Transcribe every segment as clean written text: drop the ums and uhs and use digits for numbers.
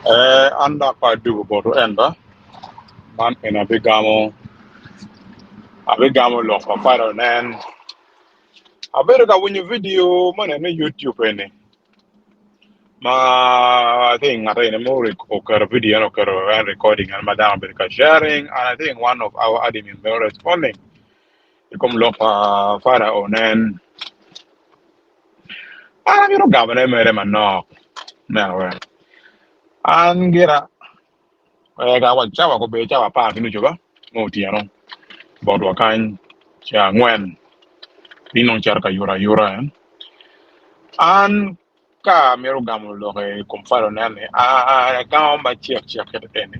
Eh, an dok pe adubo botwu en ba, man eni abigamo, abigamo lok pa Fada onen. Abedo ka winyo vidio moni me YouTube eni ma I think ngat eni mo oketo vidio eni oketo en recording eni ma dano obedo ka sharing and I think one of our admin bene responding i kom lok pa Fada onen. An amito gamone mere manok neno wek an gira wek awac cawa gubedo cawa apar ki nucu ba me otyeno botwa kany ca angwen piny dong cito ka yuto ayuta en an ka amito gamo lok i kom fada onen ni agamo macek cek kit eni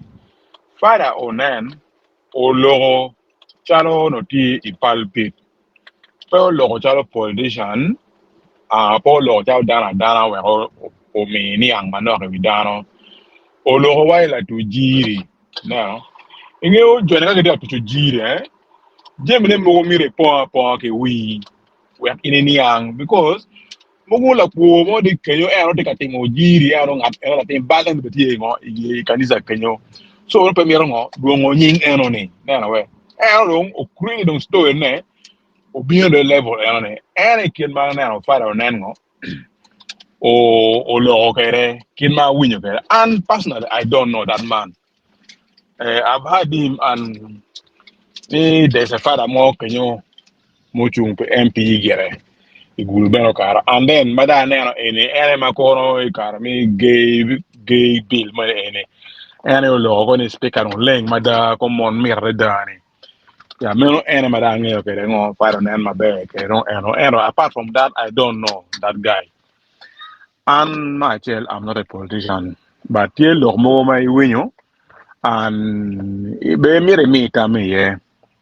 fada onen oloko calo onongo tye i palpit pe oloko calo politician pe oloko calo dano adana wek omi niang manok i wi dano oloko wa i latuc jiri ineno ingeyo joni ka gitye ka tuco jiri jamine mogo myero ipong aponga ki wii wek in iniang because Mogo lakwo mo tye kenyo en tye ka timo jiri en ngat en latim bal en bene tye ngo i kanisa kenyo so pe mito ngo dwongo nying eno ni neno we en dong okrine dong story ne obino dong i level eno ni en i kit ma aneno fada onen ngo oloko kwede kit ma awinyo kwede an personally I don't know that man Eh, I've heard him and ni there's a father mo kenyo mucung pi MP gire i gulu bene okato and then ma dong aneno eni en aye ma kono i kare me gay gay bill mo eni en aye oloko ko ni speaker dong leng mada ko mon mit adada ni ya meno en aye ma dong angeyo kwede ngo father onen maber kwede dong eno ento apart from that I don't know that guy An me acel I'm not a politician but tye lok mogo ma iwinyo and be myero imi tam iye.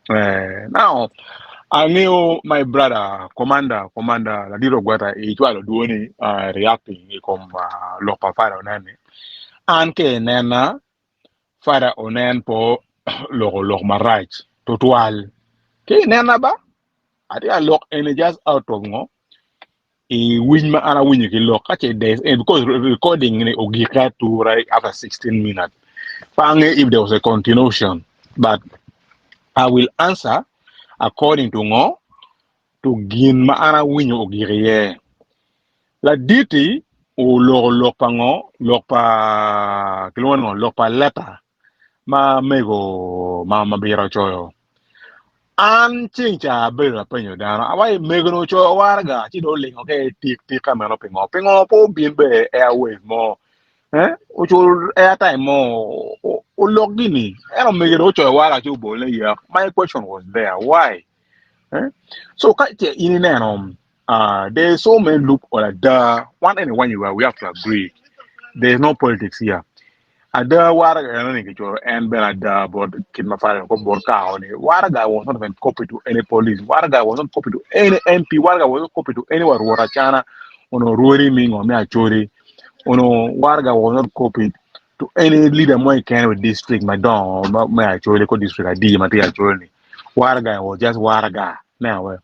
Eh, now angeyo my brother commander commander ladit ogweta icwalo dwoni uh, reacting i kom uh, lok pa Fada Onen ni an ke inena Fada Onen po loko lok marac tutwal ke inena ba atye ka lok eni just out of ngo i winy ma an awinyo ki lok ka ce there is because recording ni ogike atura after 16 minutes pe angeyo if there was a continuation but I will answer according to ngo to gin ma an awinyo ogik iye laditi oloko lok pa ngo lok pa kilwongo ni ngo lok pa letter ma mego ma mabiro ocoyo An ceng ca abedo apenyo dano, awaco mego ni ocoyo waraga ci dong olingo ke tik tika meno pingo? Pingo pe obin be airwave mo? Eh? Ocul airtime mo olok gini. Ento mego dong ocoyo waraga ci obol ne yak. My question was there, why? Eh? So ka ce in ineno uh, there is so many loophole ada. One and one you we have to agree. There is no politics here. Ada waraga eno ni kicoyo en bene ada bot kit ma fire ko bot kao ni waraga was not even copy to any police waraga was not copy to any MP waraga was not copy to any wa rwot acana ono rwodi mi ngo me acholi ono waraga was not copied to any leader mo keken with district madongo ma me acholi ko district adi ma tye acholi ni waraga was just waraga me awe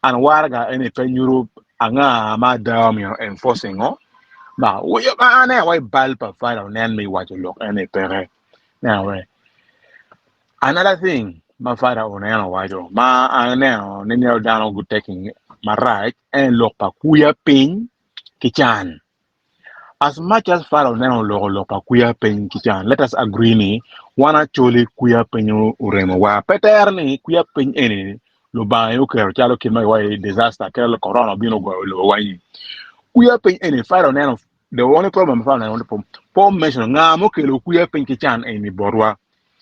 and waraga eni pe nyuto anga ma ada omyero enforcing o ma an aye bal pa fire onen me waco lok eni peke me awe another thing ma fire onen owaco ma an aneno ni myero dano gu taking marac en lok pa kuya piny ki can As much as Farao neno oloko lok pa kwiya piny ki can, let us agree ni wan Acholi kwiya piny oremowa. Pe tere ni kwiya piny eni Lubanga aye oketo calo kit ma giwaco ni disaster kelo corona obino ogoyo lobowa ni. Kwiya piny eni Farao neno the only problem Farao neno pe o mention nga mukelo kwiya piny ki can eni botwa.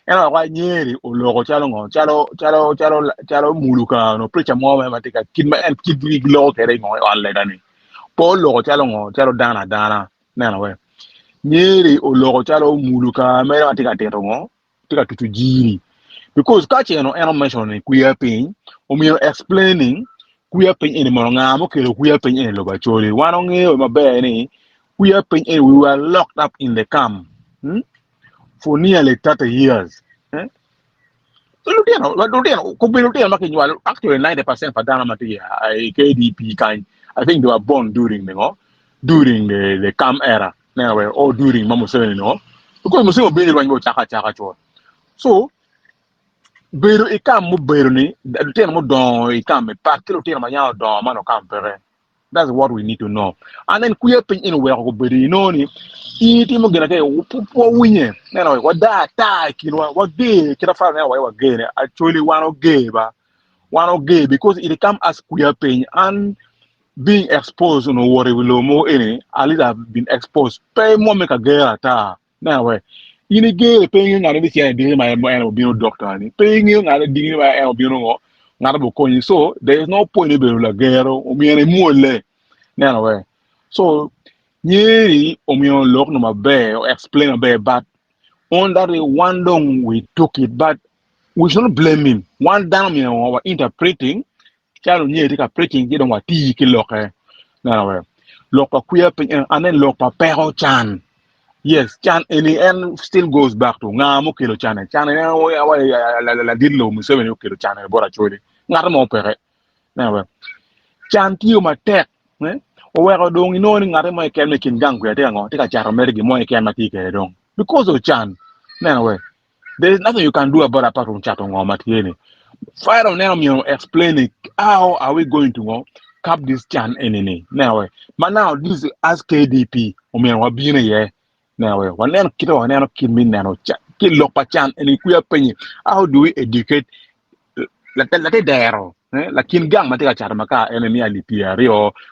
En oweko anyeri oloko calo ngo calo calo calo calo muluka no preacher mo ma tye ka kit ma en kit gi loko kwede ngo i ot lega ni pe oloko calo ngo calo dano adana neno we nyeri oloko calo muluka mere ma tye ka tito ngo tye ka tuco jiri because ka ce en o mention ni kwiya piny omyero explaining kwiya piny eni mono nga mukelo kwiya piny eni lobo acholi wan ongeyo maber ni kwiya piny eni we were locked up in the camp hmm? for nearly 30 years. Eh? Lutino, lutino, kubi lutino ma kinywalo, actually 90% pa dano ma tye i KDP kany, I think they were born during the, ngo, during the, the camp era, anyway, or during ma Museveni no, Because Museveni obino i lweny ma ocako acaka con. So bedo i kam mubedo ni lutino mudongo i kam ni pat ki lutino ma yam odongo ma nongo kam peke. That's what we need to know. And then kwiya piny eni oweko gubedo inongo ni in itimo gin ake wawinye neno wada ata i kinwa wager kita fara neno waye wager ni actually wan oger ba wan oger because it come as kwiya piny and being exposed onongo wot i wi lobo mogo eni at least I've been exposed pe mwomme ka ger ata neno we in iger pe ingeyo ngat ma bicito i diki ma en obino doctor ni pe ingeyo ngat i diki ma en obino ngo ngat ma okonyi so there is no point i bedo lagero omyero imwolle neno we so nyeri omyero olok no maber o explain maber but on that one dong we took it but we should not blame him wan dano myero wa interpreting Calo nyer tye ka preaching ci dong wati ki lokke. Neno we. Lok pa kwiya piny en anen lok pa peko can. Yes, can eni en still goes back to nga mukelo can en. Can eni en ladit lobo Museveni okelo can eni bot Acholi. Ngat mo peke. Neno we. Can tiyo matek. Eh? Oweko dong inongo ni ngat mo keken me kin gang kwiya tye ka ngo? Tye ka cato mere gin mo keken ma tye kwede dong. Because of can. Neno we. There is nothing you can do about apart from cato ngo ma tye ni. Fire neno myero explain it. How are we going to ngo cap this can eni ni? Neno we. Ma now this as KDP omyero wabino iye. Neno we. Waneno kite waneno kit mi neno ki lok pa can eni kwiya penyi. How do we educate late dero eh, lakin gang ma tye ka cato makar ene mi alip 20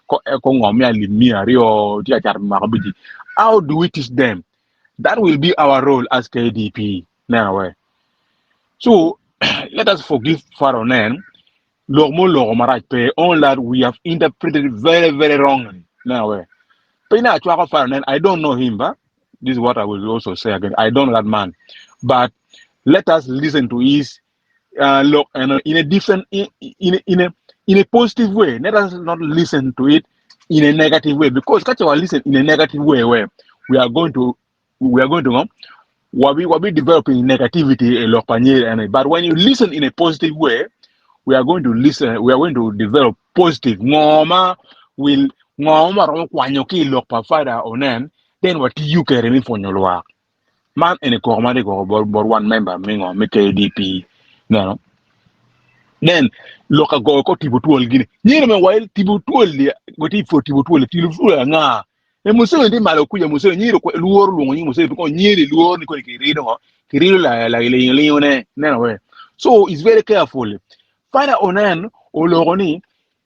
ko ko ngo mi alip 200 tye ka cato mako biji. How do we teach them? That will be our role as KDP. Neno we. So let us forgive Pharaoh nen. Lok mo loko marac pe. Only that we have interpreted it very, very wrongly. Neno we. Pe na acwako Pharaoh nen. I don't know him, but this is what I will also say again. I don't know that man. But let us listen to his lok eno in a different in, in, a, in a in a positive way. Let us not listen to it in a negative way because catch our listen in a negative way where we are going to we are going to we will be developing negativity a lok pa nyeri eno. But when you listen in a positive way, we are going to listen, we are going to develop positive ngo ma will ngo ma romo kwanyo ki i lok pa father onen then watiyo kwede me pwonyo lwak. Man eni koko ma tye koko bot bot one member me ngo me KDP neno then lok ago ko tipo twol gini nyiri me wail tipo twol li goti fo tipo twol tipo twol anga e Museveni tye malo kuja Museveni nyiri kwe luoro luongo nying Museveni ko nyiri luoro ni koni kirido ngo kirido la la lingo lingo ne neno we so is very careful Father onen oloko ni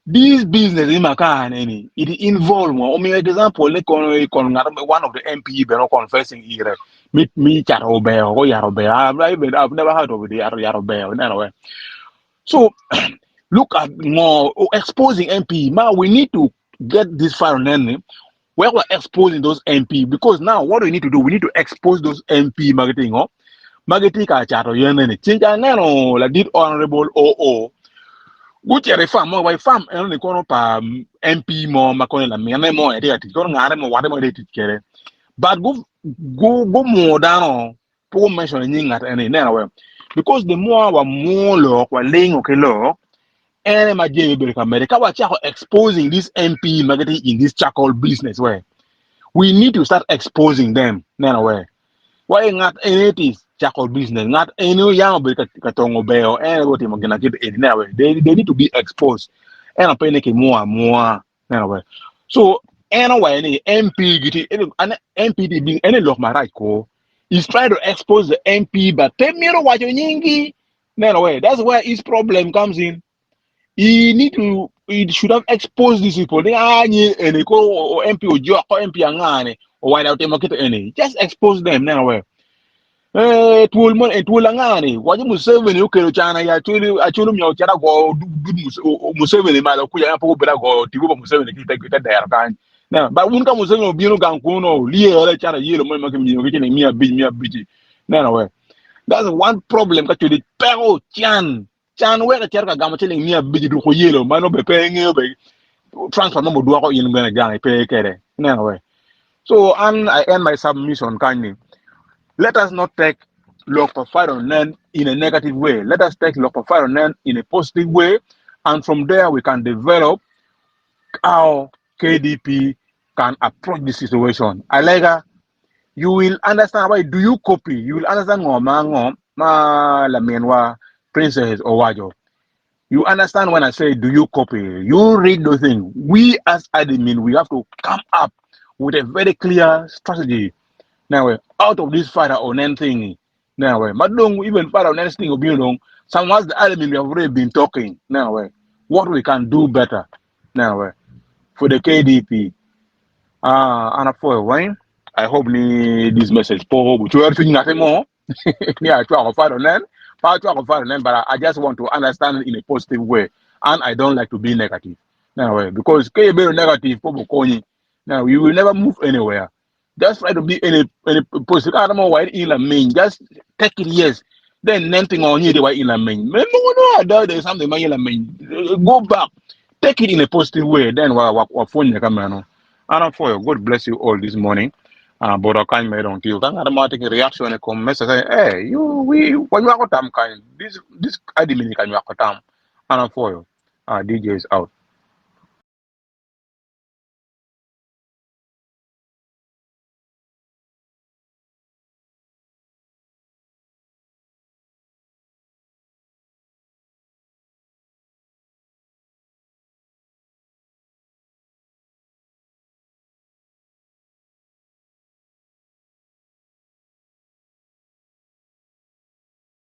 This business in makar eni it involve ngo omiyo example ni kono i kono ngat one of the MP bene confessing ire mi mi cato obeo ko yato obeo I've, even, I've never heard of it yato yato obeo ineno we so look at ngo exposing MP ma we need to get this far neni where we're exposing those MP because now what we need to do we need to expose those MP ma gitye ngo ma gitye ka cato yen eni ceng ca aneno ladit honorable OO gucito i farm mo wa i farm eno ni kono pa MP mo ma kono lamine mo tye ka tic kono ngare mo wate mo tye ka tic kwede but gu gu gumuo dano pe gu mention nying ngat eni ineno we because the more wamuo lok walingo ki lok en aye ma jami bedo ka medde ka wacako exposing this MP ma gitye in this charcoal business we we need to start exposing them neno we wa i ngat eni tye charcoal business ngat eni yam obedo ka, ka tongo beo en aye otimo gin akit eni neno we they need to be exposed ento pe ni kimwo amwoa neno we so en owaco ni MP gitye MP tye en lok marac ko is trying to expose the MP but pe mito waco nyingi neno we that's where his problem comes in he need to he should have exposed these people ni ah nyi eni ko o, o MP ojok ko MP anga ni owaco otimo kit eni just expose them neno we eh twol mo eh twol anga ni waco Museveni okelo cana ya acholi acholi omiyo ocito ago dud Museveni malo kuja en pe obedo ago tipo pa Museveni ki te ki te dero kany neno but wun ka Museveni obino gang kuno lyere calo yelo mo ma kimiyo ki ciling 500 500 neno we That's one problem ka cwedi peko can can weko icito ka gamo ciling 500 ruko yelo ma nongo bene pe ingeyo be transfer mo dwoko in bene gang ipe kede ineno we so an I end my submission kany ni let us not take lok pa Pharaoh nen in a negative way let us take lok pa Pharaoh nen in a positive way and from there we can develop how KDP can approach the situation alega. You will understand why do you copy. You will understand ngo ma ngo ma laminwa Princess owaco. You understand when I say do you copy. You read those things. We as admin, we have to come up with a very clear strategy. Now, out of this fighter on anything, now, but don't even fight on anything, some of the admin we have already been talking. Now, what we can do better. Now, for the KDP. And for wine, I hope ni this message po bu chuer chwiny ngati mo ni a chwako faro nen pa chwako faro nen, but I just want to understand it in a positive way, and I don't like to be negative now, because ke be negative po bu konyi now, you will never move anywhere. Just try to be any positive. I don't know why in la main, just take it, yes, then nothing on you the way in la main no no, there's something in la main. Go back, take it in a positive way, then wa wa wa phone ya kamano. And for you, God bless you all this morning. But I can't make on you. Kan automatic reaction come message say, "Hey, you we when you are tam kind this admin kan you are tam." And for you, DJ is out.